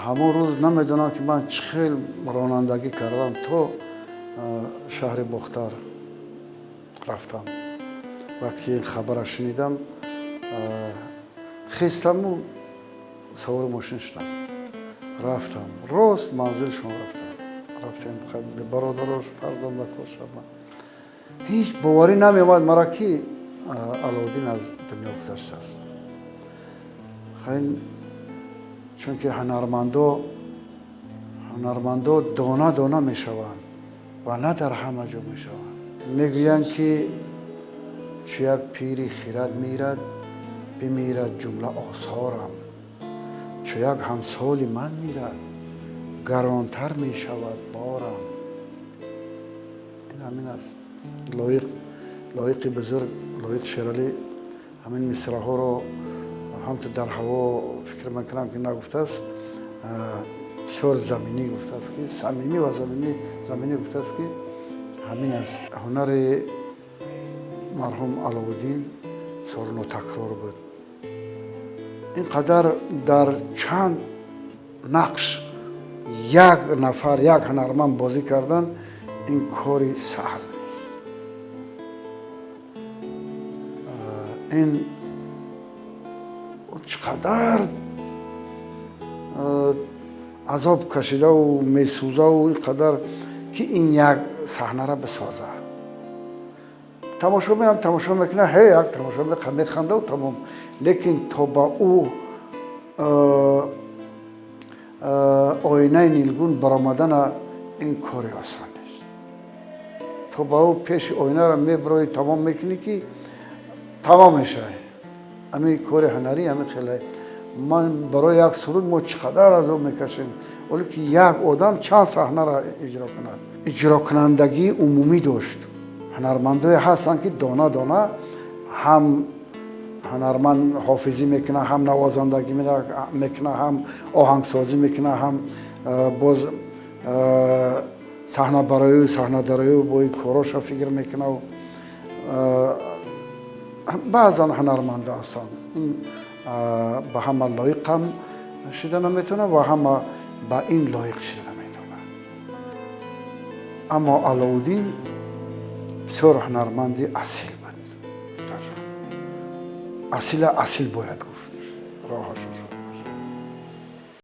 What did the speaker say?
Ҳамон рӯз намедонам, ки ман чӣ хел ронандагӣ кардам, то шаҳри Бохтар рафтам. Вақте ки ин хабарро шунидам, хестаму савори мошин шудам, рафтам, рост манзилшон рафтам. Рафтем, бародарош, фарзандакош. Ҳеҷ боварӣ намеомад мара, ки Алоуддин аз дунё гузаштааст. Чунки ҳунармандо дона дона мешаванд ва на дар ҳама ҷо мешаванд. Мегӯянд, ки чу як пири хирад мирад, бимирад ҷумла осорам, чу як ҳамсоли ман мирад, гаронтар мешавад борам. Ин ҳамин аст. Лоиқ, Лоиқи бузург, Лоиқ Шералӣ ҳамин мисраҳоро ҳамту дар ҳаво, фикр мекунам, ки нагуфтааст, бисёр заминӣ гуфтааст, ки самимӣ ва заминӣ гуфтааст, ки ҳамин аст. Ҳунари марҳум Аловуддин бисёр нотакрор буд. Ин қадар дар чанд нақш як нафар, як ҳунарманд бозӣ кардан, ин кори саҳл нест. Ин чӣ қадар азоб кашидаву месӯзаву ин қадар, ки ин як саҳнара бисозад. Тамошобинам тамошо мекунад, ҳе, як тамошо механдаву тамом, лекин то ба ӯ оинаи нилгун баромадана, ин кори осон нест. То ба ӯ пеши оинаро мебироӣ, тамом мекунӣ, ки тамом мешавӣ. Ҳамин кори ҳунарӣ ҳамин хеле. Ман барои як суруд мо чӣ қадар азоб мекашем, оле ки як одам чанд саҳнаро иҷро кунад. Иҷрокунандагии умумӣ дошт. Ҳунармандое ҳастанд, ки дона дона ҳам ҳунарманд ҳофизӣ мекунад, ҳам навозандагӣ мекунад, ҳам оҳангсозӣ мекунад, ҳам боз саҳнабарою, саҳнадарою, бо ин короша фикр мекунад. Баъзан ҳунармандо ҳастанд, ин ба ҳама лоиқам шида наметавонад ва ҳама ба ин лоиқ шида наметавонад. Аммо Алоуддин бисёр ҳунарманди асил буд. Асила асил бояд гуфт, роҳашо шуд.